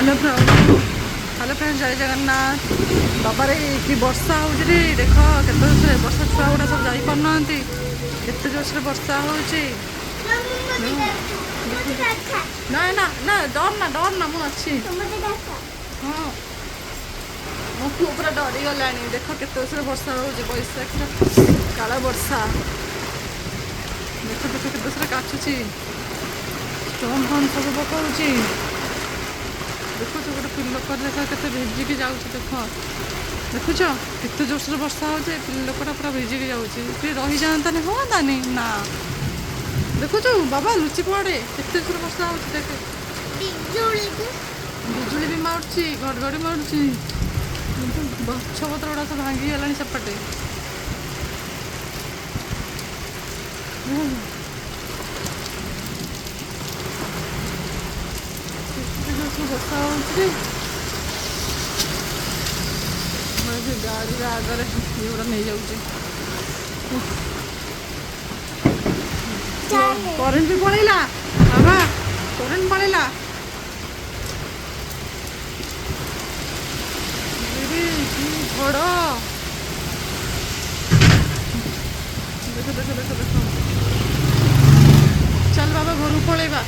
Hello friend, ଜୟ ଜଗନ୍ନାଥ। ବାବାରେ, କି ବର୍ଷା ହେଉଛି ରେ! ଦେଖ କେତେ ଜୋରସରେ ବର୍ଷା। ଛୁଆ ଗୁଡ଼ା ସବୁ ଯାଇପାରୁନାହାନ୍ତି, କେତେ ଜୋରସରେ ବର୍ଷା ହେଉଛି। ନା ନା ନା, ଡର ନା, ଡର ନା, ମୁଁ ଅଛି। ହଁ, ମୋ ପୁଅ ପୁରା ଡରିଗଲାଣି। ଦେଖ କେତେ ଜୋରସରେ ବର୍ଷା ହେଉଛି, ବୈଶାଖର କାଳ ବର୍ଷା। ଦେଖ ଦେଖ, କେତେ ଜୋରସରେ କାଚୁଛି, ଷ୍ଟୋନ୍ ଫୋନ୍ ସବୁ ପକାଉଛି। ଦେଖୁଛୁ, ଗୋଟେ ଲୋକ ଦେଖ କେତେ ଭିଜିକି ଯାଉଛି। ଦେଖ, ଦେଖୁଛ କେତେ ଜୋରସରେ ବର୍ଷା ହେଉଛି? ଲୋକଟା ପୁରା ଭିଜିକି ଯାଉଛି। ଟିକେ ରହିଯାଆନ୍ତାନି, ହୁଅନ୍ତାନି ନା? ଦେଖୁଛୁ ବାବା, ଲୁଚି ପଡ଼େ। କେତେ ଜୋରରେ ବର୍ଷା ହେଉଛି ଦେଖେ। ବିଜୁଳି ବି ମାରୁଛି, ଘଡ଼ଘଡ଼ି ମାରୁଛି। ଗଛ ପତ୍ର ଗୁଡ଼ା ସବୁ ଭାଙ୍ଗିଗଲାଣି ସେପଟେ। କେତେ ଜୋରସରେ ବର୍ଷା ହେଉଛି। ଗାଡ଼ିର ଆଗରେ ଇଏ ଗୁଡ଼ା ନେଇଯାଉଛି। କରେଣ୍ଟ ବି ପଳେଇଲା ବାବା, କରେଣ୍ଟ ପଳେଇଲା। କି ଝଡ଼! ଦେଖ ଦେଖ ଦେଖ ଦେଖ। ଚାଲ ବାବା, ଘରକୁ ପଳେଇବା।